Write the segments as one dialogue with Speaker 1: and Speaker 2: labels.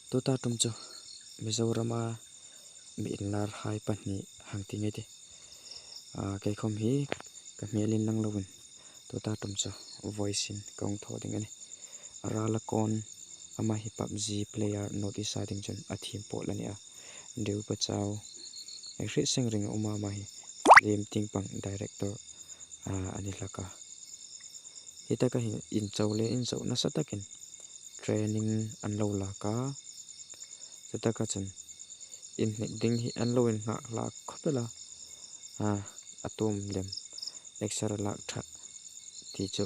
Speaker 1: Tuta tum chu Mizorama mi inlar hai pahnih hang ti ngei te ah keikhawm hi ka hmel in lang lovin tuta tum chu voice in ka awng thawh ding a ni Rala kawn amah hi pubg player north east side ding chuan a thim pawh la ni a Deu Pachau hei hrih seng ring a awm a amah hi film ting pang director ah a ni hlak a heta ka hi incho leh inzo nasa takin training an lo lak a chuta ka chuan inhnek ding hi an lo inhnah hlak khawp ela ah a tum lem exer a lak that tih chu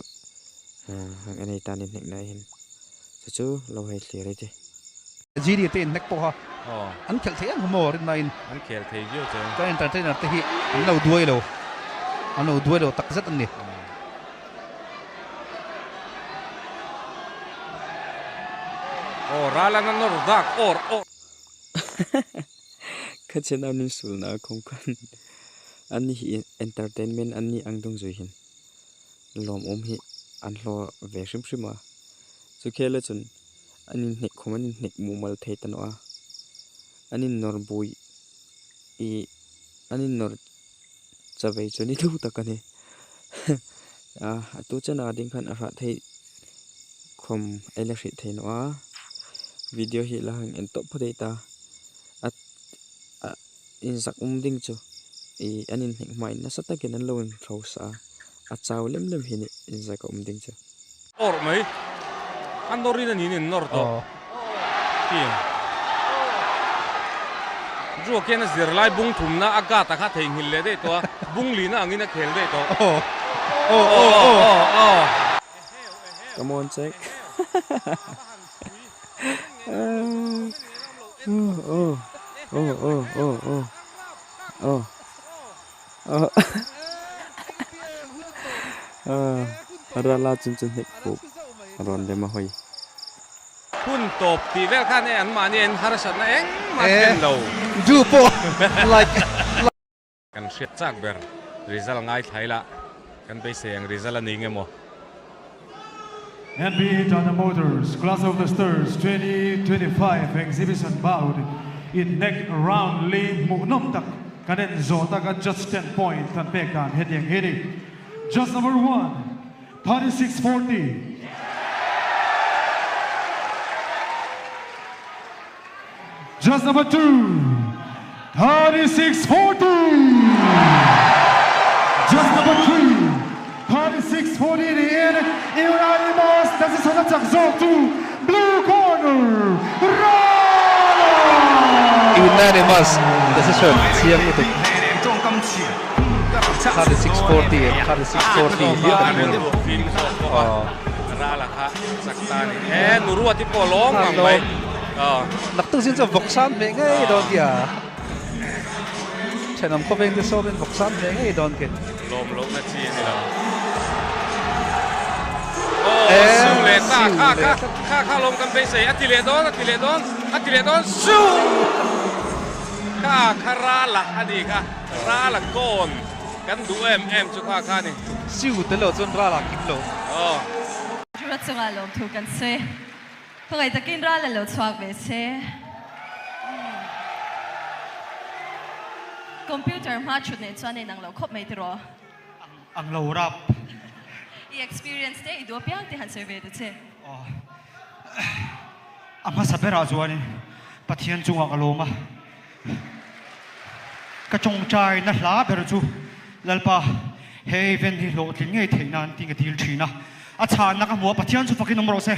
Speaker 1: ah heng a nei tan inhnek na hian chu chu lo hei thlir a ti.
Speaker 2: GD te inhnek pawha an khelh thei em maw rinna in
Speaker 3: an khel thei viau che.
Speaker 2: Kan entertainer te hi an lo duai lo an lo duai lo tak zet an ni.
Speaker 3: Aw ral an a nawr dak awr awr.
Speaker 1: Kha chen an insul na khawng khan an ni hi entertainment an ni ang dawng zui hin lawmawm hi an hlawh ve hrim hrim a chu khel a chuan an inhnek khawm an inhnek mumal thei ta nawh a an innawr bui ih an innawr chawei chu ni deuh tak a ni a tu chen ah ding khan a hrah theih khawm a la hrih thei nawh a video hi la han en tawp phawt a ta a ah inzak awm ding chu ih an inhnek hmain nasa takin an lo inhrosa a a chau lem lem hi a ni inzak awm ding chu.
Speaker 3: Awrh mai. A nawrin a niin in nawr tawh. Khi. Ruak hian a zirlai bung thumna a gat a kha theihnghilh leh daih tawh a, bung lihna angin a khel daih tawh.
Speaker 2: Aw. Aw aw aw.
Speaker 3: Aw aw.
Speaker 1: Come on check. Aw aw aw aw aw aw aw aw Rala chun chu hnek fuh rawn lem a hawi.
Speaker 3: Hun tawp tih vel khan e anmahni en harsatna engmah thlen lo.
Speaker 2: Ju pawh like.
Speaker 3: Kan hriat chak ber result ngaithla ila kan beisei ang result a ni nge maw.
Speaker 4: NB Tata Motors Class of the Stars 2025 Exhibition Bout in nek round li hmuhnawm tak kan en zawh taka judge ten point kan pek dan hetiang hi a ni. Judge number one, 3640. Judge number two, 3640. Judge number three, 3640 niin unanimous decision a chak zawk chu blue corner, Rala!
Speaker 2: Unanimous decision chiang lutuk. 3640 3640 hian kan hmu a ni.
Speaker 3: Rala kha chak ta a ni. E Nuruati pawh lawm ngang mai.
Speaker 2: Naktuk zin chuan vawk san hmeh ngei dawn khi a. Thenawm khawveng te sawmin vawk san hmeh ngei dawn khi.
Speaker 3: Lawm lohna chi a ni lo. Aw su leh ta kha kha kha kha lawm kan beisei a ti leh dawn a ti leh dawn a ti leh dawn su kha kha rala a ni kha rala kawn kan duh em em chu kha kha a ni.
Speaker 2: Siu tel lo chuan rala kim lo.
Speaker 3: Aw.
Speaker 5: Tura chungah lawmthu kan sawi. Khawngaih takin ral a lo chhuak ve se. Computer hma thut nen chuan a inang lo khawp mai tiraw?
Speaker 6: Ang lo rap.
Speaker 5: I experience te i duh apiang te han sawi ve ta che.
Speaker 6: Aw. A hmasa berah chuanin Pathian chungah ka lawm a. Ka tawngtai na hla ber chu Lalpa he event hi hlawhtlin ngei theih nan tih ka dil thin a, a chhanna ka hmu a, Pathian chu fakin awm rawh se.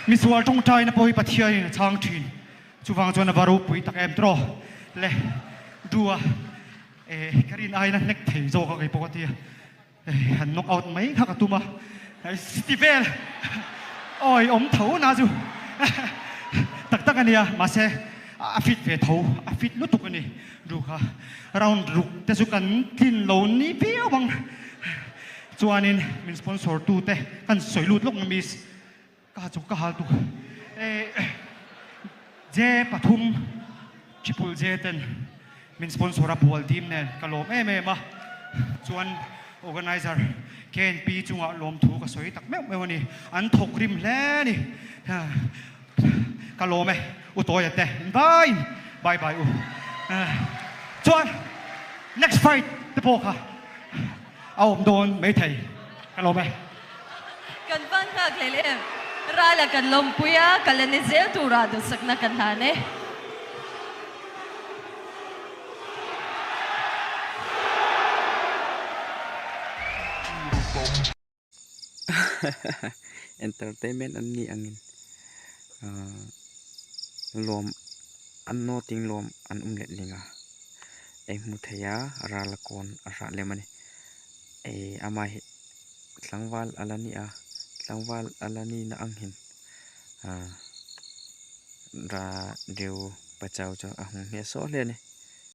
Speaker 6: Misual tawngtai na pawh hi Pathian in a chhang thin, chuvang chuan a va ropui tak em tiraw le dua e ka rin aiin a hnek thei zawk a kei pawh ka ti a. Han knock out mai kha ka tum a, city vel awi awm tho na chu tak tak a nia, mahse a fit ve tho, a fit lutuk a ni ru kha, round ruk te chu kan tlin lo ni viau ang, chuanin min sponsor tu te kan sawi lut lawk na miss ka chu ka hal tuk J pathum triple J ten min sponsor a bual dim nen ka lawm em em a, chuan organizer KNP chungah lawmthu ka sawi tak meuh meuh a ni. An thawk rim hle a ni. Ka lawm e, u Tawia te in vaiin bye bye u. Chuan next fight te pawh kha a awm dawn maithei. Ka lawm e.
Speaker 5: Kan van nghak hlel em? Rala kan lawmpui a, ka la ni zel turah duhsakna kan hlan e.
Speaker 1: Entertainment an nih angin lawm an nawting lawm an awm letling a, ei hmu thei a ral a kawn a hrah lem a ni. Ei amah hi tlangval a la ni a, tlangval a la ni na ang hin ahh ra deu pachau chu a hmu hmel sawh hle a ni.